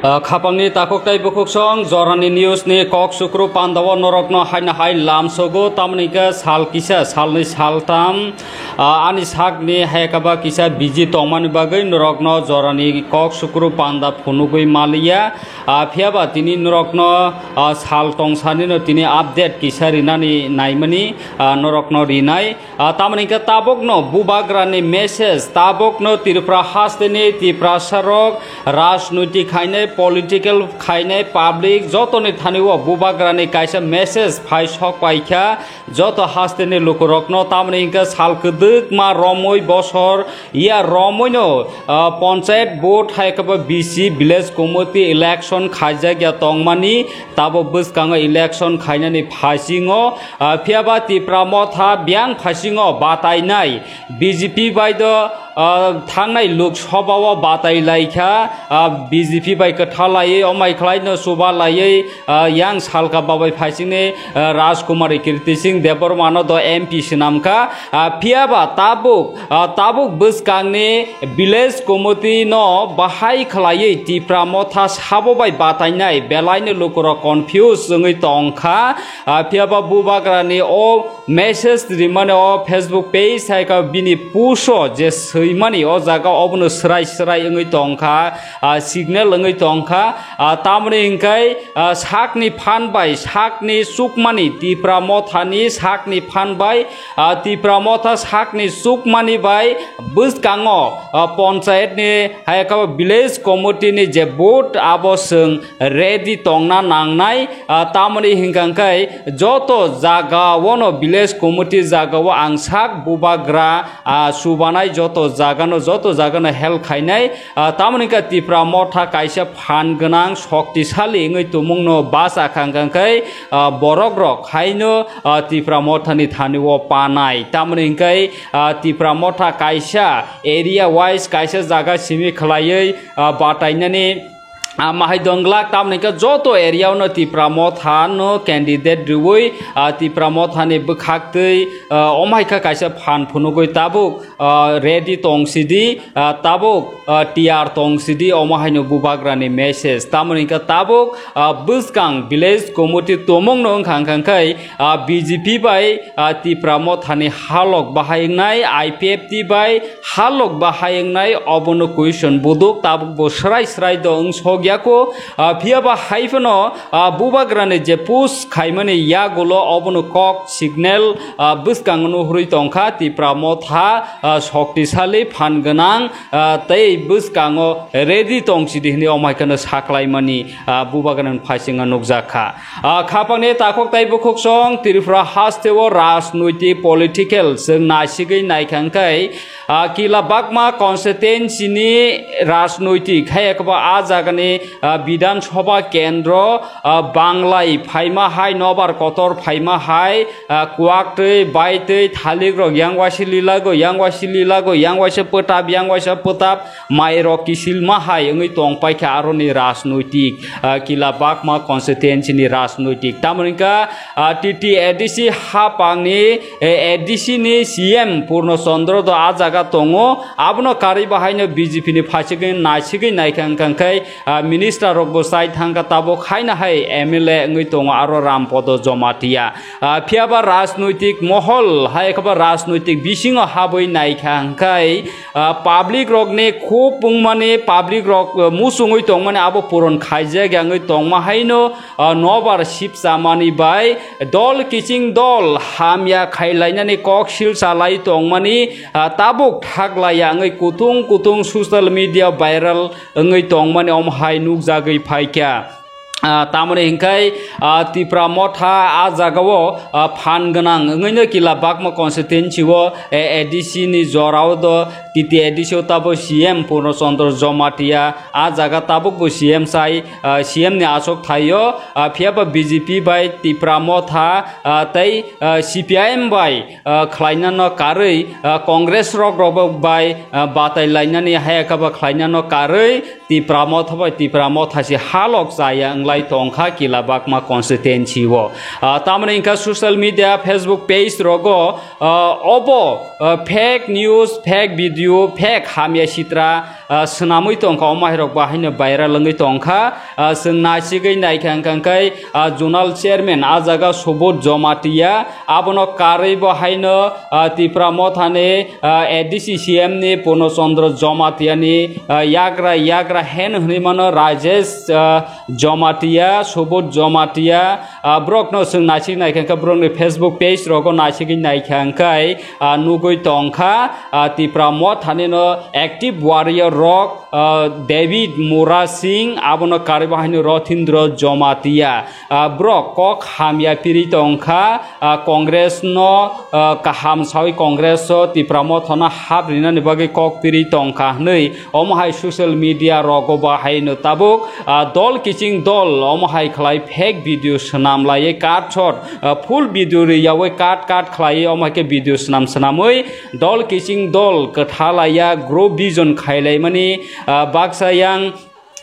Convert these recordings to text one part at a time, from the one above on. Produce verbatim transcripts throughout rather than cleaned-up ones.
Ah, khapangni takhuk tei bukhuk song jorani news ni kok sukru pandao norokno haino hai lamsogo, tamoni khe sal kisa, salni saltam, ah, ani sakni hai kaba kisa busy tongmani bagwi norokno jorani kok sukru panda phunugwi maliya. Ah, phiyaba tini norokno, ah, sal tongsanino tini update kisa rinani naimani, ah, norokno rinai. Ah, tamoni hwnkhe tabukno bubagrani message, tabukno Tripura hasteni Tiprasarok rajnoitik khainai, political khainai, public jotoni thani o bubagrani kaisa message phai sok paikha joto hasteni lukurokno. Tamoni hwnkhe sal kwdwkma romwi bosor ya romwino, ah, panchayat board hai khe bo B C village committee election khaijak ya tongmani, tabo bwskango election khainani phasingo, ah, phiyaba Tipra Motha biyang phasingo batainai B J P bai do, ah, thangnai Lok Sabha o batai laikha, ah, B J P bai kwtha laiwi, omai khlaino chuba laiwi, ah, yang salka babai phaisingni, ah, Rajkumari Kirti Singh Debbarma no do M P swnamkha, ah, phiyaba tabuk, ah, tabuk bwskangni village committee no bahai khlaiwi Tipra Motha sabo bai batainai belaino lukurok confuse wngwi tongkha, ah, phiyaba bubagrani o message rimani o Facebook page hai khe bini post o je swimani o jaga obono swrai swrai wngwi tongkha, ah, signal wngwi tongkha, ah, tamoni hwnkhe, ah, sakni phan bai sakni chukmani Tipra Mothani sakni phan bai, ah, Tipra Motha sakni chukmani bai bwskango, ah, panchayat ni hai khe village committee ni je board abo chwng ready tongna nangnai, ah, tamoni hwnkha khe joto jaga ono village committee jaga o ang sak bubagra, ah, chubanai joto jagano, joto jagano help khainai, ah, tamoni hwnkha Tipra Motha kaisa phan gwnang shoktisali wngwi tumungno basa kha hwnkha khe, ah, borok rok haino, ah, Tipra Mothani thani o panai, tamoni hwnkhe, ah, Tipra Motha kaisa area wise kaisa jaga simi khlaiwi, ah, batainani, ah, mahai donglak, tamoni hwnkhe joto area ono Tipra Motha no candidate riwi, ah, Tipra Motha ni bwkhaktwi, ah, omhaikha kaisa phan phunugwi tabuk, ah, ready tongsidi, ah, tabuk, ah, tiyar tongsidi, omo haino bubagrani message. Tamoni hwnkhe tabuk, ah, bwskang village committee tomongno wngkha, wngkha khe, ah, B J P bai, ah, Tipra Mothani halok bahai wngnai, I P F T bai halok bahai wngnai, obono question buduk tabuk bo swrai swrai do wngsok yako, ah, phiyaba hai phano, ah, bubagrani je post khaimani yagulo obono kok signal, ah, bwskango nuhurwi tongkha Tipra Motha, ah, shoktisali phan gwnang, ah, tei bwskango ready tongsidi hwnwi omai kheno saklaimani, ah, bubagrani phaisingno nukjakha. Ah, khapangni takhuk tei bukhuk song Tripura hasteo rajnoitik political chwng naisigwi naikha hwnkhe, ah, Kila Bagma constituency ni rajnoitik hai ekba ah jagani, ah, Bidhan Sabha kendro, ah, Banglai phaima hai, nobar kotor phaima hai, ah, kuaktwi, baitwi, thalikrok yang waisa lilago, yang waisa lilago, yang waisa pwtap, yang waisa pwtap, mairok kisilma hai wngwi tongpaikha aroni rajnoitik, ah, Kila Bagma constituency ni rajnoitik. Tamoni hwnkha, ah, T T A D C hapangni, eh, A D C ni C M Purno Chandra do ah jaga tongo. Abono karwi bahaino B J P ni phaisigwi naisigwi naikha hwnkha khe, ah, minister rok bo chai thangkha, tabuk haino hai M L A wngwi tongo aro Rampodo Jomatia. Ah, phiyaba rajnoitik mohol hai khe ba rajnoitik bisingo habwi naikha hwnkhe, ah, public rokni khub wngmani, public rok, ah, muchungwi tongmani abo puron khaijak ya wngwi tongma haino, ah, nobar sipchamani bai dol kiching dol hamya khailainani kok sil chalai tongmani, ah, tabuk thaklaiya wngwi kutung kutung social media viral wngwi tongmani omo hai nukjagwi phaikha. Ah, tamoni hwnkhe, ah, Tipra Motha ah jagao, ah, phan gwnang wngwino Kila Bagma constituency o, eh, A D C ni jorao do T T A D C o tabuk C M Purno Chandra Jomatia ah jaga tabukbo C M sai, ah, C M ni achuk thaio, ah, phiyaba B J P bai Tipra Motha, ah, tei, ah, C P I M bai, ah, khlainano karwi, ah, Congress rok rok bai, ah, batai lainani hai khe ba khlainano karwi Tipra Motha bai Tipra Motha se halok chaya wnglai tongkha Kila Bagma constituency o. Ah, tamoni hwnkha social media, Facebook page rogo, ah, obo, ah, fake news, fake video, fake hamya sitra, ah, swnamwi tongkha, omo hai rok bo haino viral wngwi tongkha. Ah, chwng naisigwi naikha hwnkha hwnkhe, ah, zonal chairman ah jaga Subodh Jamatia, abono karwi bo haino, ah, Tipra Mothani, ah, A D C C M ni Purno Chandra Jamatia ni, ah, yagra yagra hen hwnwi mano Rajesh, ah, Jamatia, Subodh Jamatia, ah, borokno chwng naisik naikha hwnkhe borokni Facebook page rogo naisigwi naikha hwnkhe, ah, nugwi tongkha, ah, Tipra Mothani no active warrior rok, ah, David Mura Singh, abono karwi bo haino Rothindra Jamatia. Ah, borok kok hamya piri tongkha, ah, Congress no, ah, kaham sawi Congress o Tipra Mothano hap rinani bagwi kok piri tongkha hwnwi omo hai social media rogo bo haino tabuk, ah, dol kiching dol omo hai khlai fake video swnam laiwi cut shot, ah, full video rwyawi cut cut khlaiwi omo hai khe video swnam swnamwi dol kiching dol kwtha laiya group vision khailaimani, ah, baksa yang,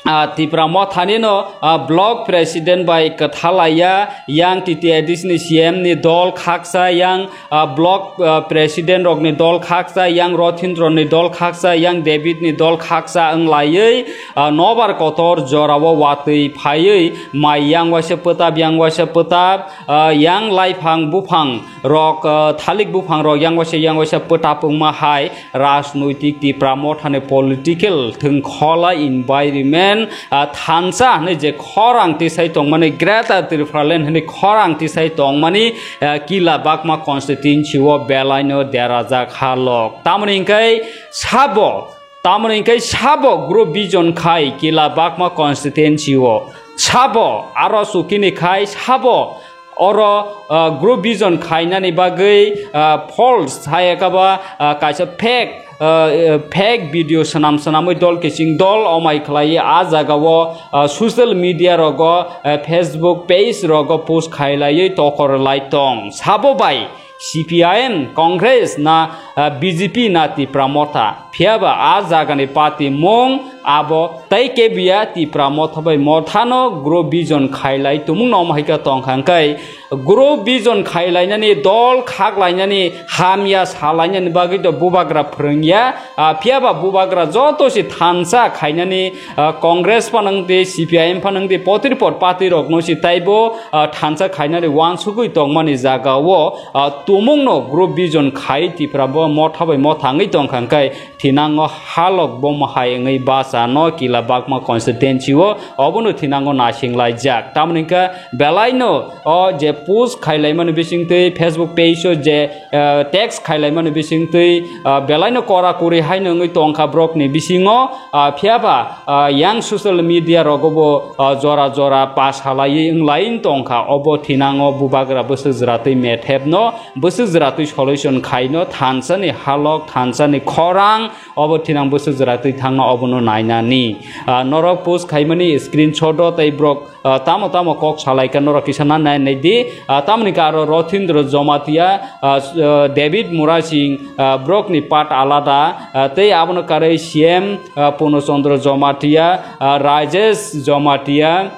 ah, Tipra Mothani no, ah, block president bai kwtha laiya yang T T A D C ni C M ni dol khaksa yang, ah, block, ah, president rokni dol khaksa, yang Rothindro ni dol khaksa, yang David ni dol khaksa wng laiwi, ah, nobar kotor jorao watwi phaiwi mai yang waisa pwtap, yang waisa pwtap, ah, yang laiphang buphang rok, ah, thalik buphang rok yang waisa, yang waisa pwtap wngma hai rajnoitik Tipra Mothani political thwngkhola environment, ah, thansa hwnwi je khorang tisai tongmani, Greater Tipraland hwnwi khorang tisai tongmani, ah, Kila Bagma constituency o belaino derajak halok. Tamoni hwnkhe sabo, tamoni hwnkhe sabo group vision khai Kila Bagma constituency o sabo aro chukini khai sabo oro, ah, group vision khainani bagwi, ah, false hai ekaba, ah, kaisa fake, ah, eh, fake video swnam swnamwi dol kiching dol omai khlaiwi ah jagao, ah, social media rogo, ah, Facebook page rogo post khailaiwi tokor lai tong. Sabo bai C P I M, Congress na, ah, B J P na Tipra Motha. Phiya ba ah jagani party mung abo tei kebiya Tipra Motha bai Mothano group vision khailai tumung no omo hai khe tong kha hwnkhe group vision khailainani, dol khaklainani, hamya salainani bagwi to bubagra phwrwngya. Ah, phiya ba bubagra joto se thansa khainani, ah, Congress phanangdi, C P I M phanangdi, potir por party rokno se taibo, ah, thansa khainani wansugwi tongmani jagao, ah, tumungno group vision khai Tipra bo Motha bai Motha wngwi tong kha hwnkhe thinango halok bomo hai wngwi basa no Kila Bagma constituency o obono thinango naising laijak. Tamoni hwnkhe belaino o je post khailaimani bisingtwi Facebook page o je, eh, text khailaimani bisingtwi, ah, belaino kora kuri haino wngwi tongkha borokni bisingo, ah, phiya ba, ah, yang social media rogo bo, ah, jora jora pasalaiwi wnglain tongkha. Obo thinango bubagra bwswk jwratwi methepno bwswk jwratwi solution khaino thansani halok, thansani khorang, obo thinang bwswk jwratwi thangno obono nainani. Ah, norok post khaimani screenshot o tei borok, ah, tamo tamo kok salaikha norok kisa na nai nai di. Ah, tamoni khe aro Rothindra Jamatia, ah, s-, ah, David Murasing, ah, borokni part alada, ah, tei abono karwi C M, ah, Purno Chandra Jamatia, ah, Rajesh Jamatia,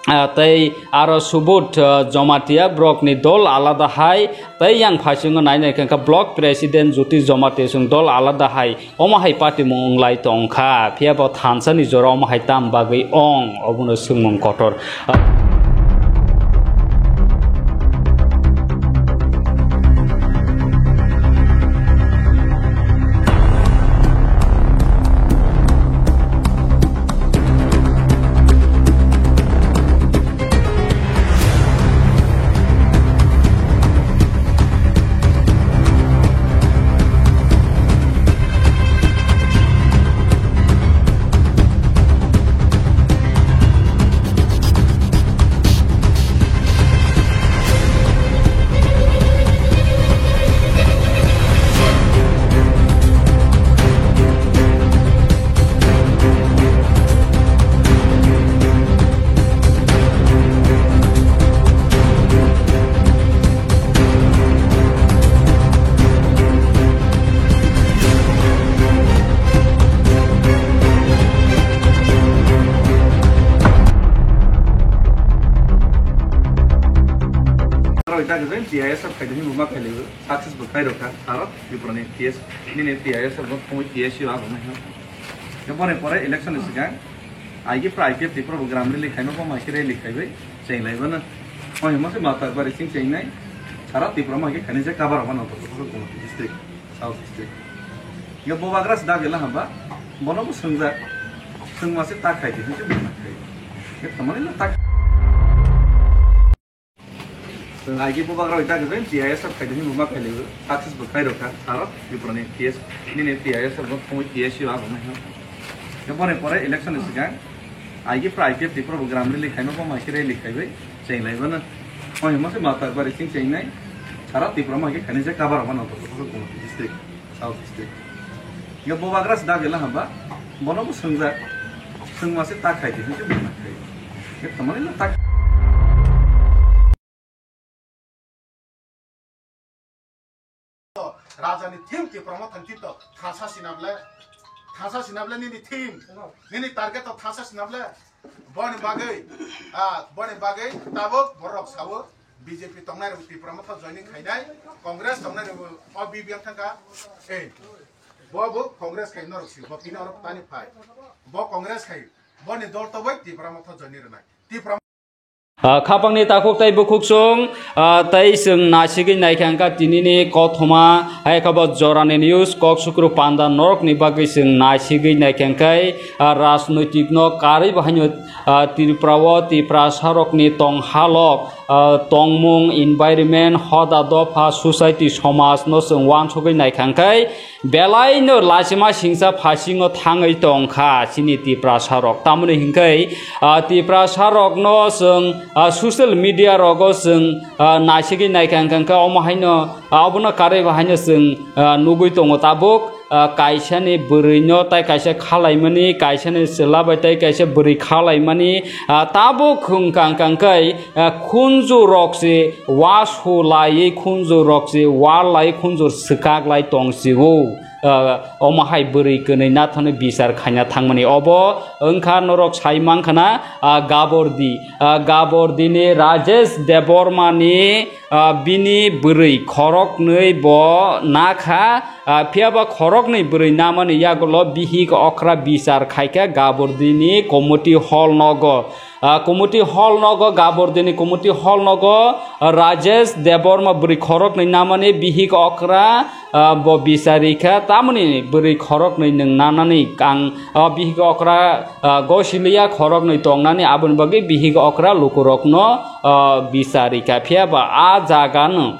ah, tei aro Subodh, ah, Jamatia borokni dol alada hai, tei yang phaisingo nai nai khe block president Jyoti Jamatia song dol alada hai, omo hai party mung wng lai tong kha. Phiya bo thansa ni jora omo hai tam bagwi ong, obono swngmung kotor. Aro ita khe T I S F khaidi hinwi ma khailaibo success bo khai rokha aro Tripura ni T S nini T I S F no thumwi T S U abo nai. Pore pore election ni swkang I G P I P F Tripura bo gram rally khaima bo mai khe rally khaibai cheng lai bana. Oi mo se mata bari sing cheng nai. Sara Tripura mai khe khani je cover bana to district, South district. Yo bo bagra se dagela hamba. Bono bo sungja. Sungma se tak khai di, sungja bo tak khai. Ye tamani la tak. Chwng I G P bubagra bai dagi bai T I S F khaidi hinwi ma khaili success bo khai rokha. Aro Tripura ni T S, nini T I S F no thumwi T S U abo nai. Pore pore election ni swkang I G P I P F Tripura bo gram rally khaima bo mai khe rally khaibai cheng lai bana. Oi mo se mata bari sing cheng nai. Sara Tripura mai khe khani je cover bana to district. South district. Yo bubagra se dagela hamba. Bono bo sungja. Sungma se tak khai di, sungja bo tak khai. Ye tamani la tak. Raja ni thim Tripura mo thang thito. Thasa sinable. Thasa sinable nini thim. Nini target to thasa sinable. Boni bagwi, ah, boni bagwi tabuk borok sawo B J P tongnai rok Tripura motha joining khainai, Congress tongnai rok o B B M thangka, eh, bo bo Congress khai norok si, bo pini orok tani phai, bo Congress khai, boni dol to bai Tripura motha joining rwnai, Tripura. Ah, khapangni takhuk tei bukhuksong, ah, tei chwng naisigwi naikha hwnkha tinini kothoma, hai khe bo jorani news kok sukru panda norokni bagwi chwng naisigwi naikha hwnkhe, ah, rajnoitikno karwi bahaino ah, Tripura o Tiprasa rokni tong halok, ah, tongmung, environment, hoda dopha, society, somaj no chwng uansugwi naikha hwnkhe belai no lachima singsa phasingo thangwi tongkha chini Tiprasa rok. Tamoni hwnkhe, ah, Tiprasa rokno chwng, ah, social media rogo chwng, ah, naisigwi naikha hwnkhe omo haino, ah, obono karwi bahaino chwng, ah, nugwi tongo tabuk. Ah, kaisani bwrwino tai kaisa khalaimani, kaisani chwla bai tai kaisa bwrwi khalaimani, ah, tabuk hwnkha hwnkha hwnkhe, ah, khunju rok se wasu laiwi, khunju rok se war lai, khunju swkak lai tong sio. Ah, omo hai bwrwi kwnwi nathani bichar khaina thangmani. Obo wngkha norok sai mankha na, ah, Gabordi, ah, Gabordini Rajesh Debbarmani, ah, bini bwrwi khoroknwi bo nakha, ah, phiya ba khoroknwi bwrwi namani yagulo bihik okra bichar khaikha Gabordini community hall nogo. Ah, community hall nogo, Gabordini community hall nogo, ah, Rajesh Debbarma bwrwi khoroknwi namani bihik okra, ah, bo bichari kha, tamoni bwrwi khoroknwi nwng nanani ang, ah, bihik okra, ah, gosiliya khoroknwi tongnani, aboni bagwi bihik okra lukurokno, ah, bichari kha. Phiya ba a jagano,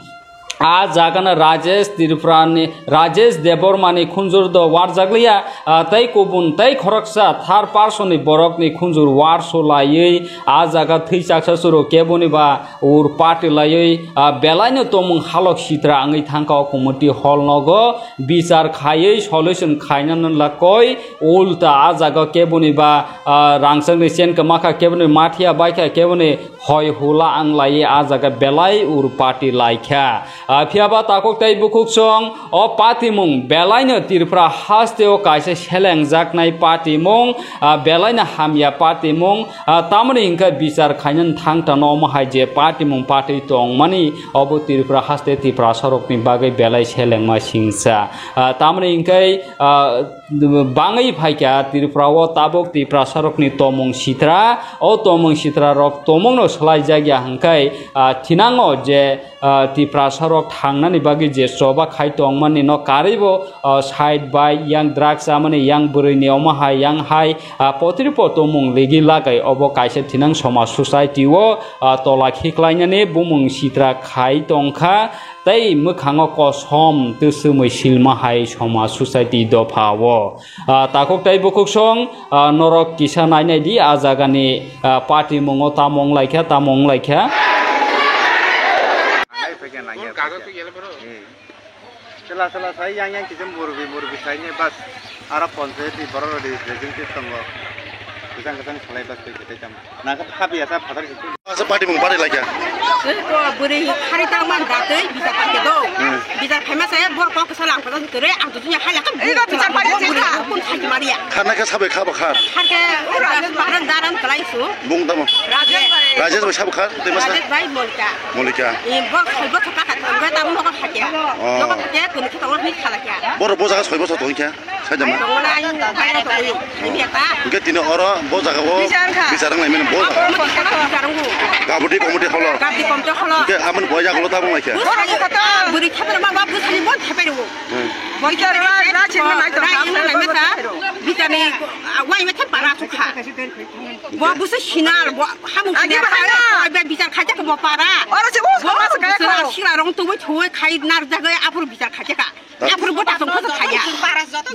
a jagano Rajesh Tripurani, Rajesh Debbarmani khunjur do warjakliya, ah, tei kubun tei khoroksa third person ni borokni khunjur warso laiwi a jaga thwi chaksa chwrwk keboni ba ur party laiwi, ah, belaino tongmung halok sitra wngwi thangkha o community hall nogo bichar khaiwi solution khaina nwnglak koi ulta a jaga keboni ba, ah, rangchakni chen kwmakha keboni mathiya baikha keboni hoi hula wng laiwi a jaga belai ur party laikha. Ah, phiya ba takhuk tei bukhuk song o patimung belaino Tripura hasteo kaisa selengjaknai patimung, ah, belaino hamya patimung, ah, tamoni hwnkhe bichar khainani thangtano omo hai je patimung patwi tongmani obo Tripura haste Tiprasa rokni bagwi belai selengma singsa. Ah, tamoni hwnkhe, ah, bangwi phaikha Tripura o tabuk Tiprasa rokni tomung sitra, o tomung sitra rok tomungno swlaijakya hwnkhe, ah, thinango je, ah, Tiprasa rok thangnani bagwi je choba khai tongmani no karwibo, ah, side bai yang drugs chamani, yang bwrwini omo hai yang hai, ah, potri po tomung ligi lagai obo kaisa thinang somaj society o, ah, tola khiklainani bumung sitra khai tongkha tei mwkhango kosom twswmwi silma hai somaj society dopha o. Ah, takhuk tei bukhuk song, ah, norok kisa nainai di, ah, jagani, ah, party mungo tamo wng laikha, tamo wng laikha. Chwla chwla sai yang yang kisa murbi murbi sai ni bas. Aro ponchayat ni borok rok representative tongo. Kwchang kwchang salai bas twi kwtai tamo. Nang khe khapiya sa phatar se. Asa party mung party laikha. Tei ko bwrwi khari tang man da tei bichar phaikhe do. Hmm. Bichar phaima se bor kok sa lang phatar se tore ang to dunya hai lakha. Ei, bichar phaikhe bwrwi kun khai mariya. Khana khe sabai khaba khar. Khar khe baran daran kalai su. Bung tamo. Rajesh bhai. Rajesh bhai sabo khar, tei masa? Rajesh bhai Molika. Molika. Ei bor soi bor thaka kha, tamo no kha kya. Oh. No kha kya, kun kha tamo ni khala kya. Bor bo jaga soi bor thong kya. Khaijama. Tongo na, ang kaya to, ang biya ta. Hingke tini oro bo jaga o Bichar kha. Bichar wng laimani bo jaga. Abo kono bichar wng bu. Kabudi komudi holo. Kabudi komudi holo. Hingke aboni bo yagulo tabung laikha. Bwsani koto bwrwi thepai rwma ba bwsani bo thepai rwo. Hmm. Bo bichar ra, ra chini nai to. Ra chini nai mesa. Bichar ni, ah, wai mesa para sukha. Bo bwsa sinal, bo hamung sinal. Agi bahai na. Bichar khaijak bo para. Oro se bo sama se kaya ko. Sila rong tuwi thuwi khai nar jagai aphuru bichar khaijak. Aphuru bo tasong khoso khaya.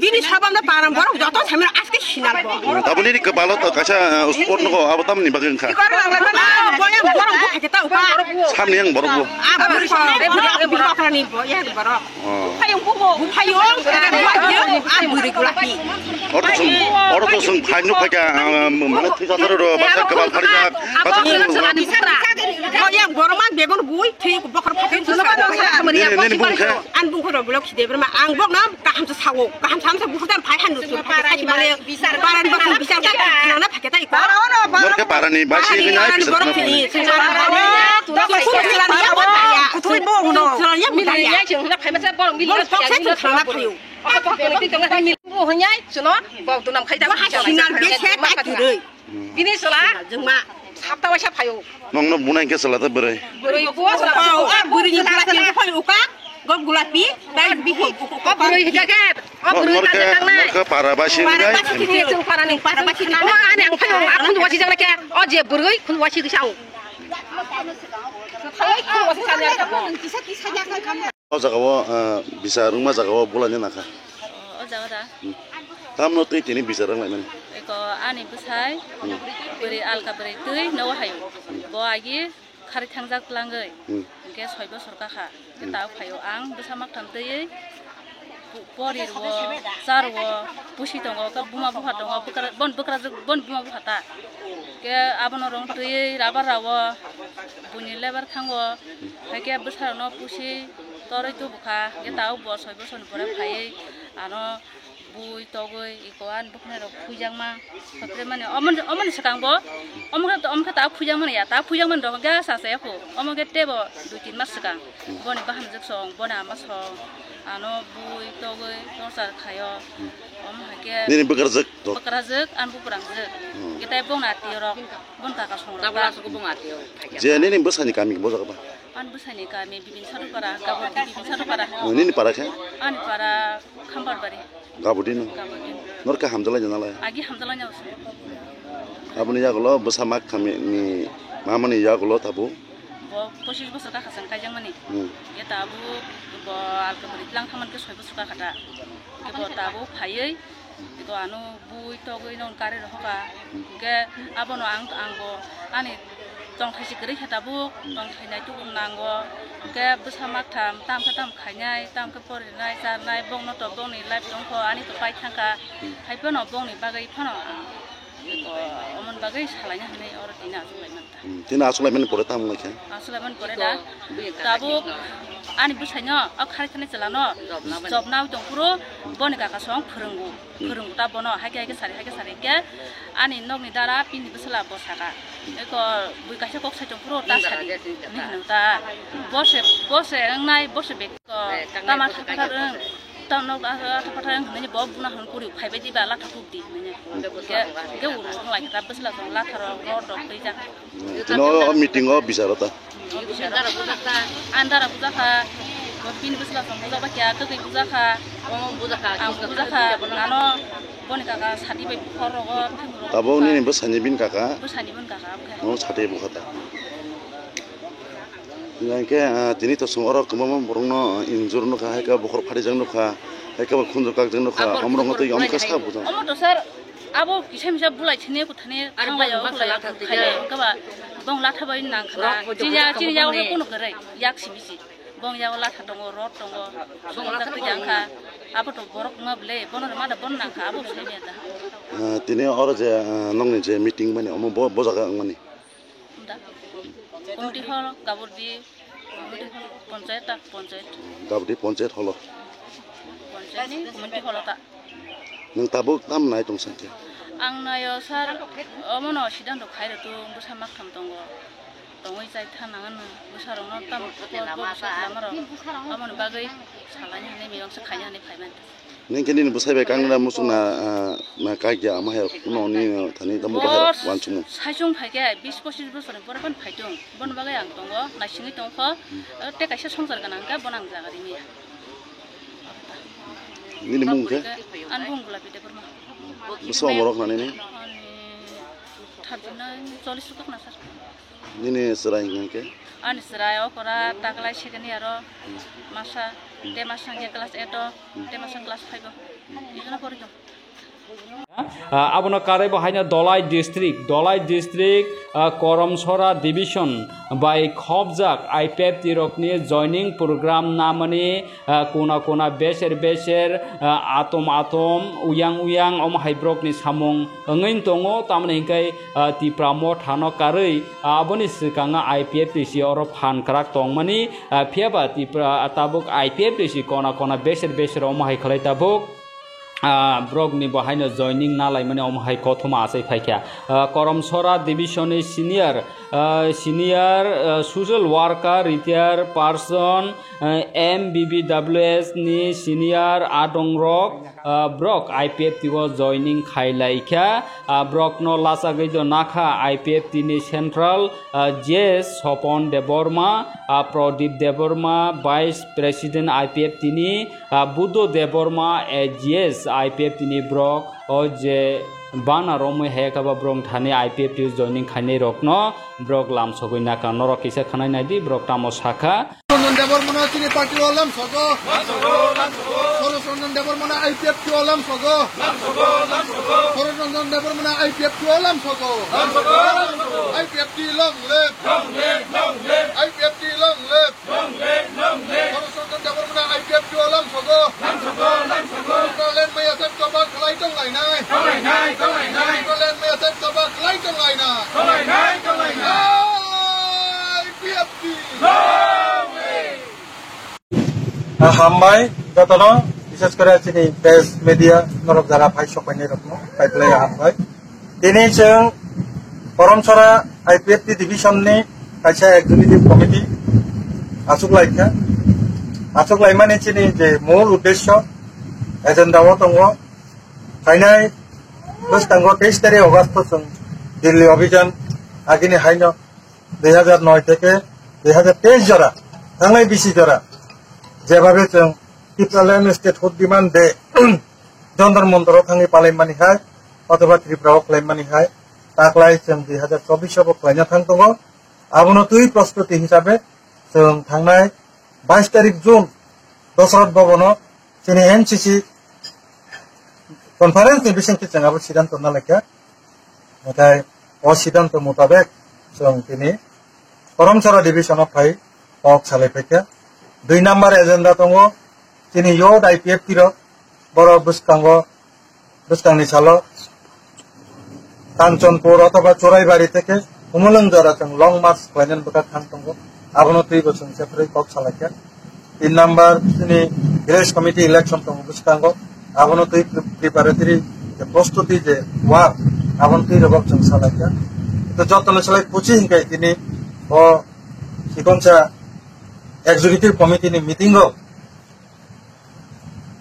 Bini sabam da parang borok joto samir aske sinal bo. Tabuni ni kebalo to kaisa, uh, sport nogo abo tamni bagwi wngkha. Ah, boyang borok bo khakhe ta upa. Samni yang borok bo. Ah, borok bo. Bini bakrani bo, yang borok. Oh. Buphayung, buphayung, ah, bwrwi gulapi. Oro to sung, oro to sung phaino phaikha, ah, mane thwi satharo ro, basa kebal pharijak, basa kebal. Oh, yang borok man bebon bui, thwi bokhor phaikha. Nini, nini bung khe? An bung khoro blok khide berma ang bok na kaham sa sawo, kaham sa sa bukhar jan phai han rusul phai khai male paran bok bichar ka khana na phake tai ko. Norke parani basi ni nai parani borok ni sung sung sung sung sung sung sung sung kuthoi bo hono. Sung sung ya mila ya sung na phai ma sa borok mila ya sung na phai. Bo honyai suno bo dunam khai da. Sinal bese ta kiroi. Bini sala jengma sapta waisa phaio. Nongno bunai khe sala ta bwrwi. Bwrwi ko sala. Oh, ah, bwrwi ni sala ni phai uka. Go gulapi, tai bihi. O bwrwi hija khe. O bwrwi ta jang nai. Norke para basi ni nai. Para basi ni para basi na. O ani ang phaio, ang khun wasi jang khe. O je bwrwi khun wasi kisa. Phai khun wasi jang khe. O jaga o, ah, bichar wngma jaga o bwlaina nakha. O, o jaga da. Hmm. Tamno twi tini bichar wnglaimani. Eko ani bwsai, hmm, bwrwi alka bwrwi twi nogo hayo. Hmm. Bo agi khari thangjak tlangwi. Hmm. Hingke soi bosor kakha. Hmm. Tao phaio ang bwsa maktham twiwi po-, pori rwo, cha rwo, pusi tongo, ke buma bupha tongo, bwkra-, bon bwkrajwk, bon buma bupha ta. Ke abono rong twiwi rabar rao, buini lebar thango, hai ke bwsarokno pusi torwi tubukha, hingke tabuk bo soi bosor ni pore phaiwi ano bui togwi iko ani bwkhwnai rok phuijakma, sotwi mani omo, omoni swkang bo, omo khe, omo khe tabuk phuijakmani ya, tabuk phuijakmani rok hingke sa se ya kho, omo khe tebo dui tin mas swkang, boni bahamjwk song, boni ama song, ano bui togwi torchar khaio, omo hai khe. Nini bwkrajwk? Bwkrajwk, ani buprangjwk. Hmm. Hwnkhe tei bongni atio rok, boni kaka song rok. Tabuk aswk bongni atio phaikha. Je nini bwsani kami bo jaga ba? Ani bwsani kami Bibin Sadupara, Gabodi Bibin Sadupara. Oh, nini para khe? Ani para Khambarbaria. Gabodi no? Gabodi. Norke hamjalai janalai? Agi hamjalai nyaosi. Aboni yagulo bwsa mak kami ni mamani yagulo tabuk? Bo pochis bosor kakha chwng kaijakmani. Hmm. Ye tabuk bo alka bwrwi tlang thaman khe soi bosor kakha ta. Khe bo tabuk phaiwi, eko ano bui togwi nong kari rohoka. Hingke abono ang, ang bo ani tongthai si kwrwi khe tabuk, tongthai nai tubu nango. Hingke bwsa maktham, tam khe tam khainai, tam khe porinai, charnai, bongno to bongni life tongkho, ani to pai thangkha. Hai phano bongni bagwi phano ang eko omon bagwi salaina hinwi oro tini achuk lai manta. Hmm, tini achuk lai mani pore tamo khe? Achuk lai mani pore da. Tabuk ani bwsaino, o khari thani chwlano jobna tong phuru boni kaka song phwrwngo. Hmm. Phwrwngo ta bono, hai khe, hai khe sari, hai khe sari khe ani nokni dara pini bwsala bo saka. Eko bui kaisa kok sai tong phuru ta sadi. Ni hwnwi ta. Bo se, bo se wngnai, bo se bek. Tama thapha thar wng, tama nok thapha thar wng hwnwi bo buna hwn kuri phaibai diba latha kuk di hwnwi. Hwnkhe, hwnkhe uru wng lai kha bwsla tong latha rok rot rok twi jak. Tino o meeting o bichar o ta. Andara bujakha, bini bwsla tong bujak ba kya, kwtwi bujakha. Ang bujakha, ano boni kaka sadi bai bukhor rogo. Tabuk nini bwsani bini kaka? Bwsani bini kaka, abkhe. No sadi bukha ta. Hingke, ah, tini to chwng oro kwbangma borokno, ah, injure nukha, hai khe bokhorok pharijak nukha, hai khe bo khunju kakjak nukha, omorokno twi omo khe sa bujang. Omo to sir, abo kisa misa bulai thani, kuthani thanglaio, bulai khaio, khe ba bong latha bai nang khna. Chini ya, chini ya, oro kuno kwrwi, yak simi si. Bong ya, latha tongo, rot tongo, bong latha twi jang kha. Abo to borok ma ble, bono ma da bono nang kha, abo sai me da. Ah, tini oro je, ah, nokni je meeting mani, omo bo, bo jaga wngmani. Da. Community hall, Gabordi, community hall, panchayat ta, panchayat. Gabordi panchayat hall o. Panchayat ni community hall o ta. Nwng tabuk tam nai tong sankhe? Ang naio sir, omono siddhanto khai rwtong, bwsa maktham tongo. Tongwi chai tha nang ano, bwsa rokno tam bo bwsa khlama rok. Aboni bagwi salaini hinwi miyawngsa khaina hinwi phai man. Nini khe nini bwsai bai kangra muchung na, ah, na kagya ama hai rok no nini thani tamo bahai rok wansukmung. Saisung phaikhe bis pochis bochor ni pore phano phaitung. Bono bagwi ang tongo, naisingwi tongkho. Tei kaisa songsar gwnang khe bono ang jaga rimaya. Nini mung khe? Ani mung Gulapi Debbarma. Bwswk omorok na nini? Ani thirty nine, chollish rok na sir. Nini chwrai hwnkhe? Ani chwrai okora taklai second year o masa, tei masa hwnkhe class eight o, tei masa class five o. Ijana pori tong. Ah, abono karwi bo haino Dholai district, Dholai district, ah, Koromsora division bai khopjak I P F T rokni joining program namani, ah, kuna kuna beser beser, ah, atom atom, uyang uyang, omo hai borokni samung wngwi tongo. Tamoni hinkhe, ah, Tipra Motha no karwi, ah, aboni swkang I P F T C oro phan kwrak tongmani, ah, phiya ba Tipra, ah, tabuk I P F T C kona kona beser beser omo hai khlai tabuk. Ah, borokni bo haino joining na laimani omo hai kothoma achai phaikha. Ah, Koromsora division ni senior, ah, senior, ah, social worker, retired person, ah, M B B W S ni senior adongrok, ah, borok I P F T o joining khai laikha. Ah, borokno lachagwi do nakha I P F T ni central, ah, G S Sopon Debbarma, ah, Pradip Debbarma, vice president I P F T ni, ah, Buddho Debbarma, ah, G S I P F T ni borok, o je bana romwi haya kha ba borok thani I P F T o joining khainai rokno borok lamsogwi nakha. Norok kisa khwnai naidi, borok tamo sakha. Ranjan Debbarmano chini party o lamsogo. Saurabh Ranjan Debbarmano I P F T o lamsogo. Saurabh Ranjan Debbarmano I P F T o lamsogo. I P F T long live. I P F T long live. Saurabh Ranjan Debbarmano I P F T o lamsogo. Tipraland maya sak choba khlai tong lainai. Tipraland maya sak choba khlai tong lainai. I P F T. Hambai jotono, bishes kore chini press media norok jara phai sok painai rokno, phai phlai hambai. Tini chwng Koromsora I P F T division ni kaisa executive committee achuk laikha. Achuk laimani chini je mul uddesyo, agenda o tongo. Phainai bwskango teis tarik August o chwng Delhi Abhijan agini haino dui hajar noi theke dui hajar teis jora, thangnai bisi jora, jebhabe chwng Tipraland Statehood Demand Day Jantar Mantar o thangwi palaimani hai, othoba Tripura o khlaimani hai, taklai chwng dui hajar chobbish o bo khlaina thang tongo. Abono twi prostuti hisabe chwng thangnai bais tarik June Dosrat Bhavan o chini N C C conference ni bisingtwi chwng abo sidanto nalaikha. Nathai o sidanto mutabek chwng tini Koromsora division o phai kok salai phaikha. Dui number agenda tongo chini youth I P F T rok, borok bwskango, bwskangni salo Kanchanpur othoba Churaibari theke Humulwng jora chwng long march khlainani bwkha thang tongo. Abono twibo chwng separate kok salaikha. Tin number chini village committee election tongo bwskango. Abono twi pre-, preparatory je prostuti je work, abono twi rwbak chwng salaikha. To jotono salai kuchi hinkai tini o chikonsa executive committee ni meeting o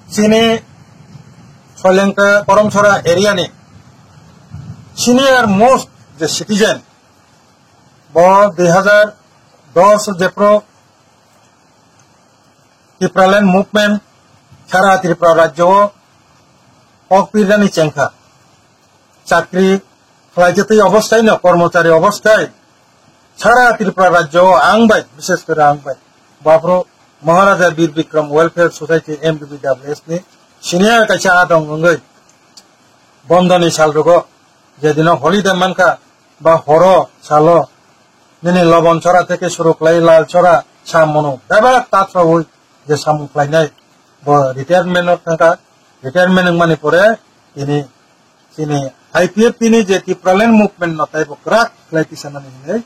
chini Soilengta Koromsora area ni senior most je citizen, bo dui hajar dos jephru Tipraland movement sara Tripura rajyo o kok pirnani chengkha. Chakri khlaijatwi obosthai no, kormochari obosthai sara Tripura rajyo o ang bai, bishes kore ang bai, baphru Maharaja Bir Bikram Welfare Society, M B B W S ni senior kaisa adong wngwi bondoni sal rogo, jedino holiday mankha ba horo salo nini Lobon Chora theke suru khlai Lal Chora samung bebak tathraui je samung khlainai, bo retirement o thangkha. Retirement wngmani pore tini chini I P F T ni je Tipraland movement no taibo kwrak khlai tisanani hinwi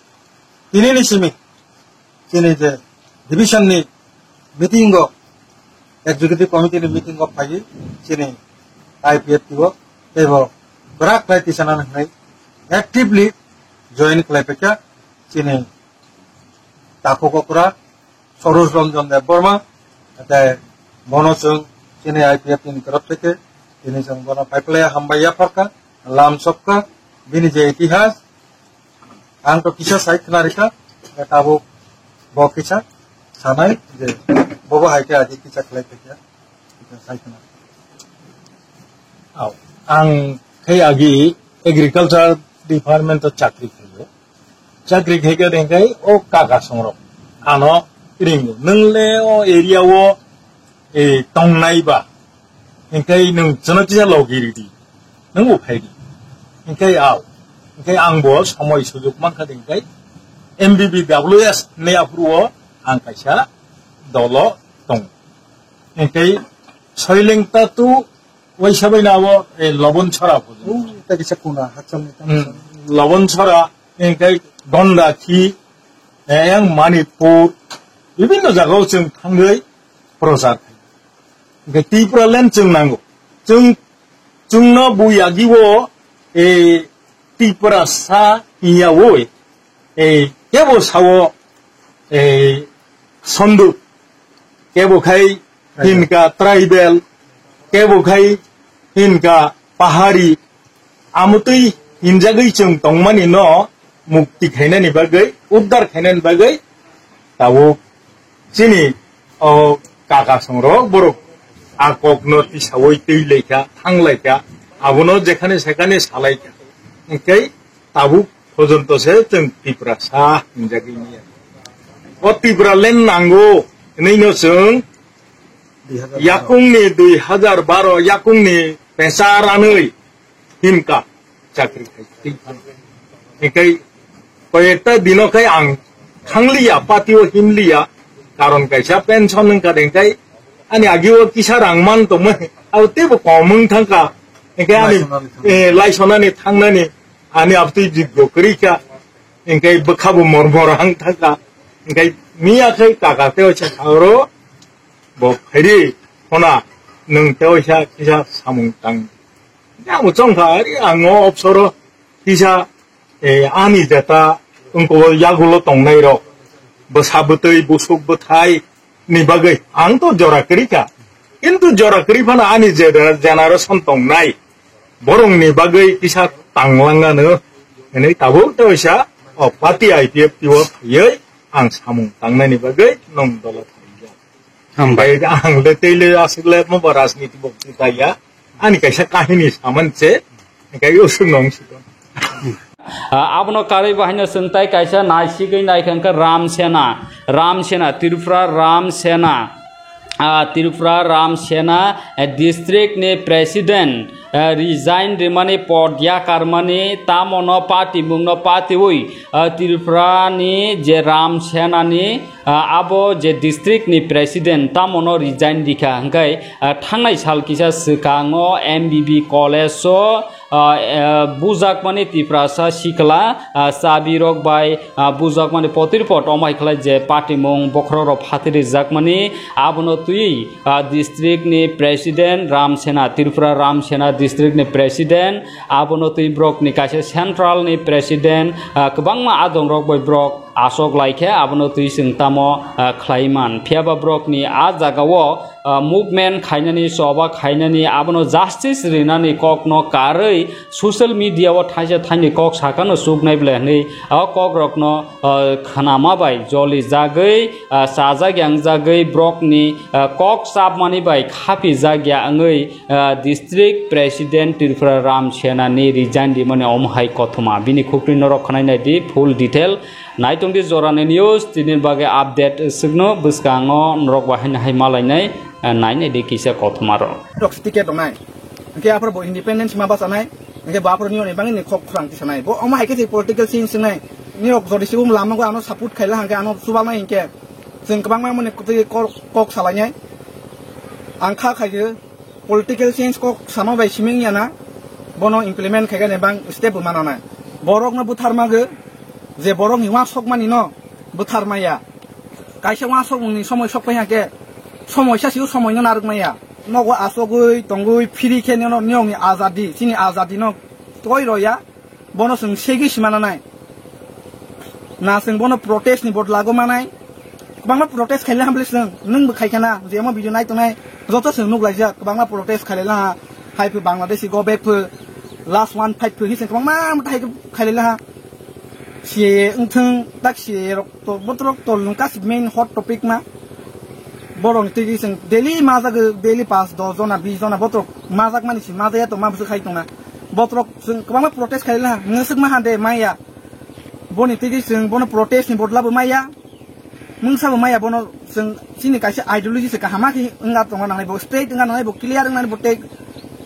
tini ni simi chini je division ni meeting o, executive committee ni meeting o phaiwi chini I P F T o teibo kwrak khlai tisanani hinwi actively join khlai paikha chini takhuk okra Saurabh Ranjan Debbarma, tei bono chwng Chini I P F T ni torop theke tini chwng bono paiplaya hambai yapharkha, lam sokha, bini je itihas, ang to kisa sai khna rikha, tabuk bo kisa sanai je bobo hai khe agi kisa khlai thekya, kisa sai khna. Au, ang khai agi agriculture department o chakri khaio. Chakri khaikha dengkai o kaka songrok ano ringo. Nwngle o area o, e, tongnai ba, hingkai nwng chwna tisa logi ridi, nwng bo phaidi. Hingkai au, hingkai ang bo somoi sujuk mankha dengkai M B B W S ne aphuru o ang kaisa dolo tong. Hingkai soileng tatu waisa bai na abo, e, Lobon Sora pho. Oh, ta kisa kuna, hakchal ni tamo. Hmm, Lobon Sora, hingkai Gonda khi, e, yang Manipur, bibinno jagao chwng thangwi prochar khai. Hingke Tipraland chwng nango. Chwng, chwngno bui agi o, e, Tiprasa hinya o, e, kebo sao, e, sondu, kebo khai hinka tribal, kebo khai hinka pahari, amotwi hinjagwi chwng tongmani no mukti khainani bagwi, uddar khainani bagwi tabuk chini o kaka songrok borok a kokno tisawi twi laikha, thang laikha, abono jekhane sekhane salaikha. Hingke tabuk pojonto se chwng Tiprasa hinjagwi manya. O Tipraland nango hinwi no chwng yakungni dui hajar baro yakungni pesa ranwi himka chakri khai twi phano. Hingkai koyekta dino khai ang thangliya, patio himliya, karon kaisa pension wngkha dengkai ani agio kisa rang man tongmani, abo teibo kom wng thangkha. Hingkai ani, laisonani thang-, eh, laisonani thangnani ani abtwi jiggo kwrwikha. Hingkai bwkhabo mor mor ang thangkha. Hingkai miya khai kaka tei oisa saoro bo phaidi khona nwng tei oisa kisa samung tang. Ang bo chongkha, ari ang o opsoro kisa, eh, ani jeta wngkho yagulo tongnai rok, bwsa bwtwi, busuk bwthai ni bagwi ang to jora kwrwi kha. Kintu jora kwrwi phano ani je generation tongnai borokni bagwi kisa tanglangano hinwi tabuk tei oisa o party I P F T o phaiwi ang samung tangnaini bagwi nwng dolo thangkha. Hambai. Bai, ang le tei le aswk le mo ba rajniti bokti kaiya. Ani kaisa kahini saman se, kai usuk nong sukon. Ah, abono karwi bahaino chwng tai kaisa naisigwi naikha wngkha Ram Sena. Ram Sena, Tripura Ram Sena. Ah, Tripura Ram Sena, eh, district ni president, eh, resign rimani pod yakarmani tamono party mungno party wi, ah, Tripura ni je Ram Sena ni Ah, abo je district ni president tamono resign rikha, hingkai, ah, thangnai sal kisa swkango M B B college o, ah, eh, bujakmani Tiprasa sikla, ah, chabi rok bai, ah, bujakmani potir pot omai khlai je patimung bokhorok rok phatiri rijakmani abono twi, ah, district ni president Ram Sena, Tripura Ram Sena district ni president abono twi borok ni kaisa central ni president, ah, kwbangma adong rok bai borok aswk lai khe abono twi chwng tamo, ah, khlai man. Phiya ba borokni a jagao, ah, movement khainani, choba khainani, abono justice rinani kokno karwi social media o thaisa thaini kok sakano chuknai ble hwnwi o kokrokno, ah, khnama bai joli jagwi, ah, chajak yang jagwi borokni, ah, kok chapmani bai khapi jak ya wngwi, ah, district president Tripura Ram Sena ni resign rimani omo hai kothoma. Bini khukri norok khwnai nai di full detail. Naitung di jorani news, tini bagwi update swkno bwskango norok bahai nahai malainai, eh, nainai di kisa kothoma rok. Rok ticket tongnai. Hingke aphar bo independence ma bachanai. Hingke bo aphar niyoni bangni kok khorang tisanai. Bo omo hai khe political change wngnai. Niyok jodi sibung lama go ano support khaila hingke ano chubalnai hingke. Chwng kwbangma mani kok, kok salainai. Ang kha khaikhe political change kok sama bai siming yana, bono implement khaikhe bang step bo manana. Borokno butharmagwi, je borokni uansukmani no butharmaya. Kaisa uansukmungni somoi sokpai hake, somoi sasi o somoi no narwkmaya. Nogo asogwi tongwi phiri khe nino niyokni azadi, chini azadi no toi roya. Bono chwng segwi sima nanai. Na chwng bono protest ni bodla go manai. Kwbangma protest khaile hamble chwng. Nwng bo khaikha na, je omo video nai tongnai. Joto chwng nuk laijak, kwbangma protest khailai laha, hai phu Bangladeshi go back phu, last one fight phu, hi chwng kwbangma mata hai khailai laha. C A A wngthwng, tak C A A rok to, botrok tol nung kasi main hot topic ma. Borok ni twi chwng daily majak, daily pas dos jona, bis jona botrok majak mani si majaya to ma bwswk khai tongna. Botrok chwng kwbangma protest khailai laha, nwswk ma hande maya. Boni twi chwng bono protest ni bodla bo maya. Mungsa bo maya bono chwng chini kaisa ideology se kaham khe wngna tongna nangnai, bo straight wngna nangnai, bo clear wngna nangnai, bo tei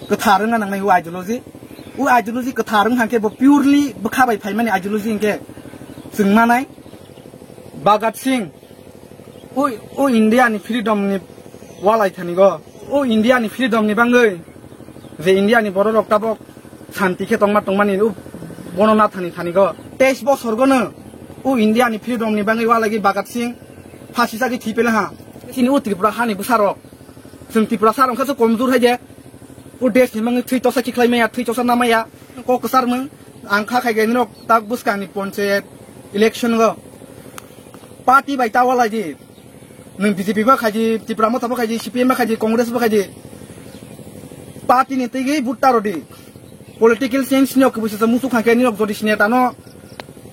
kwthar wngna nangnai o ideology. O ideology kwthar wng khe bo purely bwkha bai phaimani ideology hinkhe chwng manai. Bhagat Singh, o, o India ni freedom ni walai thani go, o India ni freedom ni bangwi je India ni borok rok tabok santi khe tongma tongmani o bono na thani thani go. Teis bosor gono o India ni freedom ni bangwi walai Bhagat Singh phasi chagwi thwi pele ha. Chini o Tripura hani bwsarok chwng Tripura sarok khe komjur hai je o desh ni bangwi thwi tosa kikhlai maya, thwi tosa namaya, kok kwchar mung ang kha khai gani rok tak bwskang ni ponchayat election go party bai ta walai di. Nwng B J P bo khaidi, Tipra Motha bo khaidi, C P M bo khaidi, Congress bo khaidi. Party ni twi vote ta rodi. Political change ni ok kwbwi sasa musuk kha khe ni ok jodi sine tano.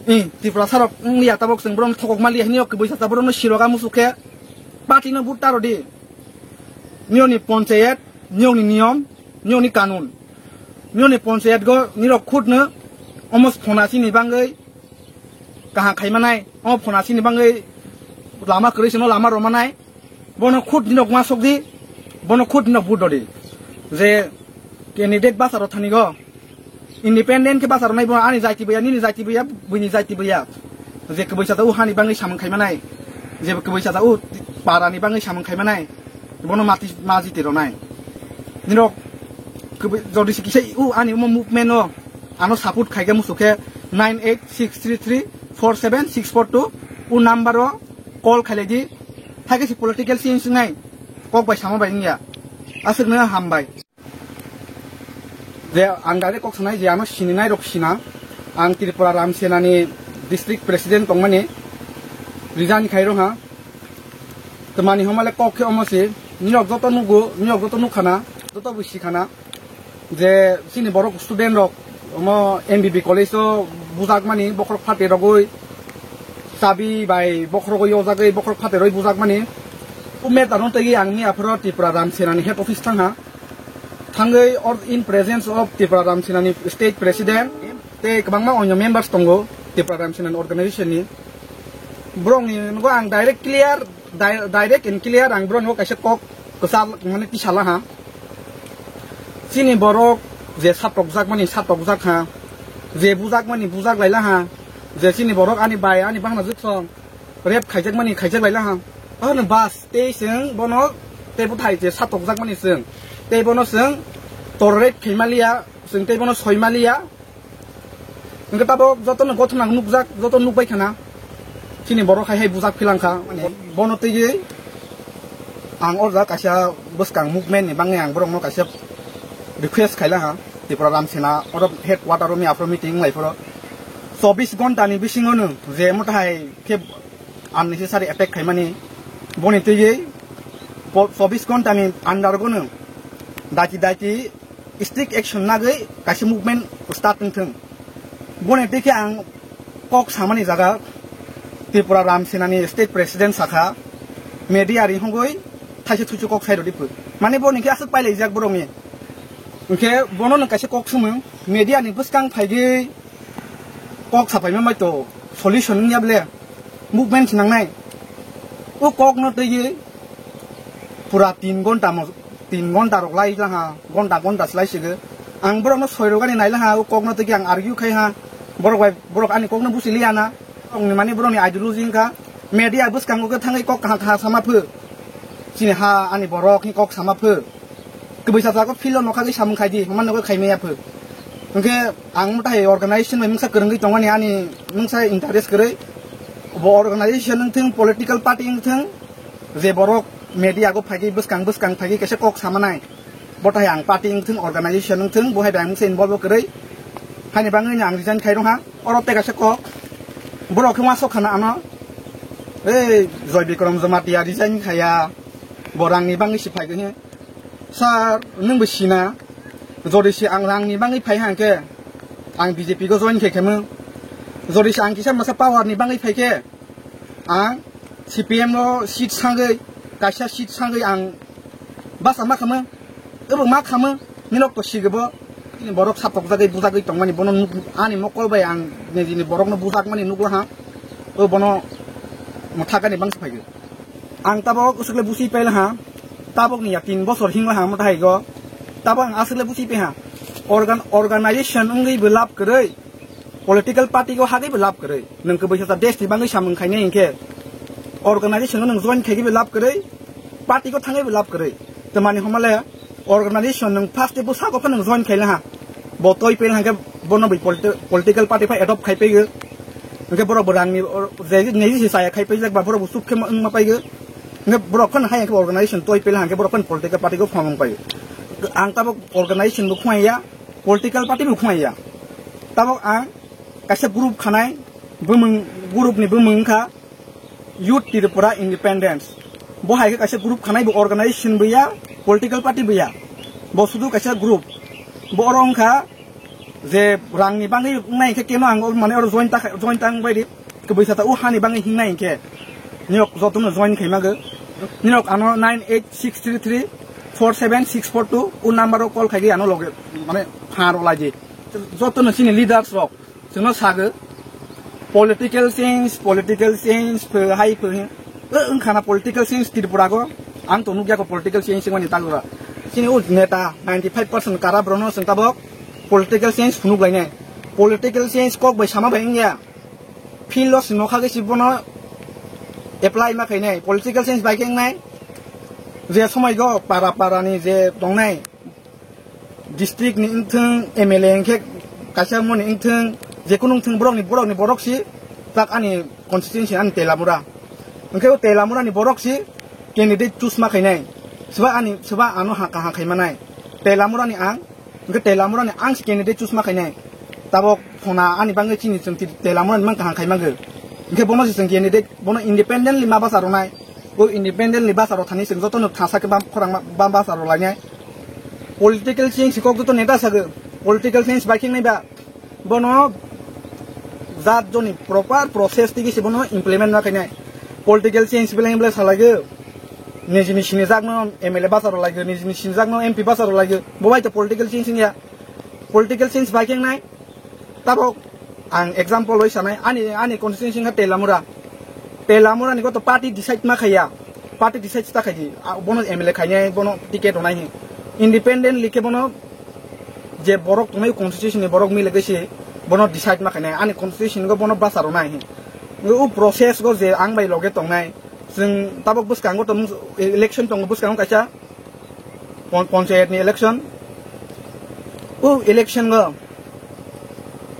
I Tipra sarok wng ya tabok chwng borom thokok mali ni ok kwbwi sasa borom no siroga musuk khe. Party no vote ta rodi. Niyoni ponchayat, niyoni niyom, niyoni kanun. Niyoni ponchayat go nirok khud no omo phona sini bangwi kaham khaimanai, omo phona sini bangwi lama kwrwi sino lama romanai. Bono khud dinok ma sokdi, bono khud dinok vote dodi. Je candidate basa ro thani go, independent khe basa ro nai bono ani jaiti bwya, nini jaiti bwya, buini jaiti bwya. Je kwbwi chata u hani bangwi samung khaimanai, je kwbwi chata u para ni bangwi samung khaimanai, bono mati ma jiti ro nai. Nirok kwbwi jodi se kisa u ani omo movement o ano support khaikhe musuk khe nine eight six three three four seven six four two u number o call khailai di. Haikhe se political change wngnai kok bai sama bai wngya. Aswk no hambai. Je ang direct kok sanai je ano sininai rok sina. Ang Tripura Ram Sena ni district president tongmani resign khai rwha. Twmani homa le kok khe omo se. Nirok joto nugo, nirok joto nukhana, joto bo sikhana. Je chini borok student rok omo M B B college o bujakmani bokhorok phate rogwi chabi bai bokhorok yojagwi bokhorok phate rogwi bujakmani. O matter no twi ang ni aphoro Tripura Ram Sena ni head office thangha. Thangwi or in presence of Tripura Ram Sena ni state president tei kwbangma onyo members tongo Tripura Ram Sena ni organization ni. Borok ni nugo ang direct clear, di-, direct and clear ang borok nugo kaisa kok kwchal mane tisala ha. Chini borok je satokjak mani satokjak ha, je bujak mani bujak laila ha, je chini borok ani bai ani bahna jwksong rape khaijak mani khaijak laila ha. Ahono bas tei chwng bono tei bwthai je satokjak mani chwng tei bono chwng tolerate khaimaliya, chwng tei bono soimaliya. Hwnkhe tabok jotono gothona nukjak, joto nukbai khana. Chini borok hai hai bujak philangkha. Bono twiwi ang o jaga kaisa bwskang movement ni bangwi ang borokno kaisa request khaila ha. Tripura Ram Sena oro headquarter o miya phoro meeting wnglaiforo. Chobbish ghonta ni bisingo nwng je mwtai khe unnecessary attack khaimani. Boni twiwi po-, chobbish ghonta ni under o nwng daiti daiti strict action nagwi kaisa movement start wngthwng. Boni twi khe ang kok samani jaga Tripura Ram Sena ni state president sakha, media ri hongwi thaisa thuisu kok sai rwdi phu. Mane boni khe aswk pailaijak borokni. Hwnkhe bono nwng kaisa kok swmwng, media ni bwskang phaigwi kok sapaima bai to solution wngya ble movement swnangnai. O kok no twiwi pura tin ghonta mo, tin ghonta rok lai laha, ghonta ghonta slai sigi. Ang borok no soi rok ani nai laha, o kok no twiwi ang argue khai ha. Borok bai, borok ani kok no busi liya na. Borok ni mani borok ni ideology wngkha media bwskango khe thangwi kok kaha kaha sama phu. Chini ha ani borok ni kok sama phu. Kwbwi sasago field o nokha gwi samung khai di, hwnma nokha khai maya phu. Hwnkhe ang mwtai organization bai mungsa kwrwngwi tongmani ani mungsa interest kwrwi. Bo organization wngthwng, political party wngthwng, je borok media go phaigwi bwskang bwskang phaigwi kaisa kok samanai. Bo tai ang party wngthwng, organization wngthwng, bo hai bai ang mungsa involve kwrwi. Haini bangwi ang resign khai rwha. Oro tei kaisa kok. Borok khe ma sok khana ano. Ei, Joy Bikram Jamatia resign khaya. Bo rangni bangwi si phaigwi he. Sir, nwng bo sina, jodi se ang rang ni bangwi phai hang khe, ang B J P go join khai khamu. Jodi se ang kisa masa power ni bangwi phai khe, ang C P M no seat sangwi, kaisa seat sangwi ang basa ma khamu, ebo ma khamu, nini rok to sigebo, borok satokjagwi bujagwi tongmani bono nuk-, ani mokol bai ang nijini borokno bujakmani nukla ha, o bono mwthakani bangsa phaigo. Ang tabok usukle busi paila ha, tabok ni ya tin bosor hingla ha mota haigo, tabok ang asukle busi pe ha, organ, organization wngwi bo lab kwrwi, political party go hagwi bo lab kwrwi. Nwng kwbwi sasa desh ni bangwi samung khainai hinkhe, organization no nwng join khaigwi bo lab kwrwi, party go thangwi bo lab kwrwi. Twmani homale organization nwng first day bwsako phano nwng join khaila ha. Bo toi pel hangkhe bono bai politi-, political party phai adopt khai paigo. Hinkhe borok bo rangni, or, je niji se chaya khai paijak ba borok bo chup khe wngma paigo. Hinkhe borok phano hai hangkhe organization toi pel hangkhe borok phano political party go phone wng paigo. Ang tabok organization bo khwlaiya, political party bo khwlaiya. Tabok ang kaisa group khanai, bumung, group ni bumung wngkha Youth Tripura Independence. Bo hai khe kaisa group khanai, bo organization bo ya, political party bo ya. Bo sudu kaisa group. Bo oro wngkha je rang ni bangwi wngnai khe keno ang mane oro join ta, join tang bai di. Kwbwi sata o hani bangwi hingnai hinkhe nirok jotono join khai mago. Nirok ano nine eight six three three four seven six four two o number o call khaigwi ano loge mane phan rok lai di. Jotono chini leaders rok chwngno sago, political change, political change, pho hai pho hin. O wngkhana political change Tripura go, ang to nukya ko political change wngmani tagra. Chini o neta ninety five percent kara borokno chwng tabok political change phunuk lainai. Political change kok bai sama bai wngya. Field o se nokha gwi se bono apply ma khainai. Political change bai khe wngnai. Je somoi go para para ni je tongnai, district ni wngthung, M L A wngkhe kaisa moni wngthung, jekunu wngthung borokni, borokni borok si tak ani constituency ani Telamura. Hwnkhe o Telamura ni borok si candidate choose ma khainai. Swba ani, swba ano ha kaham khai manai. Telamura ni ang, hwnkhe Telamura ni ang si candidate choose ma khainai. Tabok phona ani bangwi chini chwng Telamura ni mang kaham khai mangwi. Hwnkhe bono si chwng candidate, bono independently ma basa rwnai. O independently basa rw thani chwng jotono thangsa khe bam khorang ma, bam basa rw lainai. Political change kok joto neta sago. Political change bai khe nai ba. Bono jat joni proper process tigi se bono implement ma khainai. Political change beleng beleng salaigo. Nijini sinijakno M L A basa rw laigo, nijini sinijakno M P basa rw laigo. Bo bai to political change wngya. Political change bai khe nai. Tabok ang example oi sanai, ani, ani constituency wngkha Telamura. Telamura ni goto party decide ma khaiya. Party decide ta khaidi. A, bono M L A khainai, bono ticket rwnai hin. Independently khe bono je borok tongnai constituency ni borok mile gwi se bono decide ma khainai. Ani constituency go bono basa rwnai hin. O process go je ang bai loge tongnai. Chwng tabok bwskango tong, election tongo bwskango kaisa. Pon-, ponchayat ni election. O election go,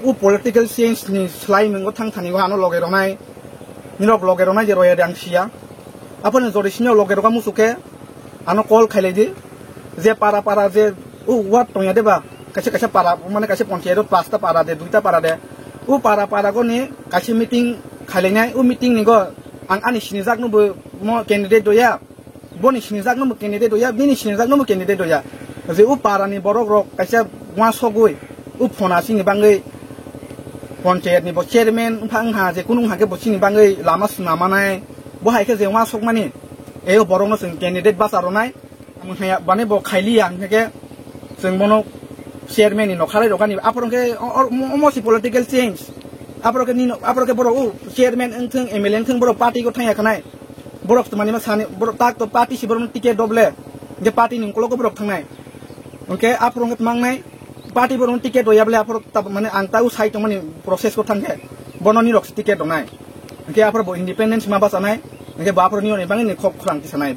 o political change ni slai mwngo thang thani go ano loge rwnai. Nirok loge rwnai je roya de ang siya. Aphano jodi sini loge roga musu khe ano call khailai di. Je para para je o ward tongya de ba, kaisa kaisa para, mane kaisa ponchayat o pasta para de, duita para de. O para para go ni kaisa meeting khailainai, o meeting ni go ang ani sinijakno bo mo candidate doya. Boni sinijakno bo candidate doya, bini sinijakno bo candidate doya. Je o para ni borok rok kaisa uansogwi, o phona chini bangwi ponchayat ni bo chairman wngpha wngha, je kunu wngha khe bo chini bangwi lama swnam manai. Bo hai khe je uansokmani, e o borokno chwng candidate basa rwnai. Omo haya bani bo khailiya hwnkhe chwng bono chairman ni nokhalai rokani. Aphuru khe o, o, omo si political change. Aphuru khe nino, aphuru khe borok o chairman wngthwng, M L A wngthwng, borok party go thangya khanai. Borok to manima sani, borok tak to party si borok ticket doble. Je party ni ukologo borok thangnai. Hwnkhe aphuru khe tmangnai party borok ticket doya bole aphuru ta, mane ang ta o sai tongmani process ko thangkhe bono nirok ticket donai. Hwnkhe aphuru bo independence ma bachanai. Hwnkhe bo aphuru niyoni bangni khok khorang tisanai.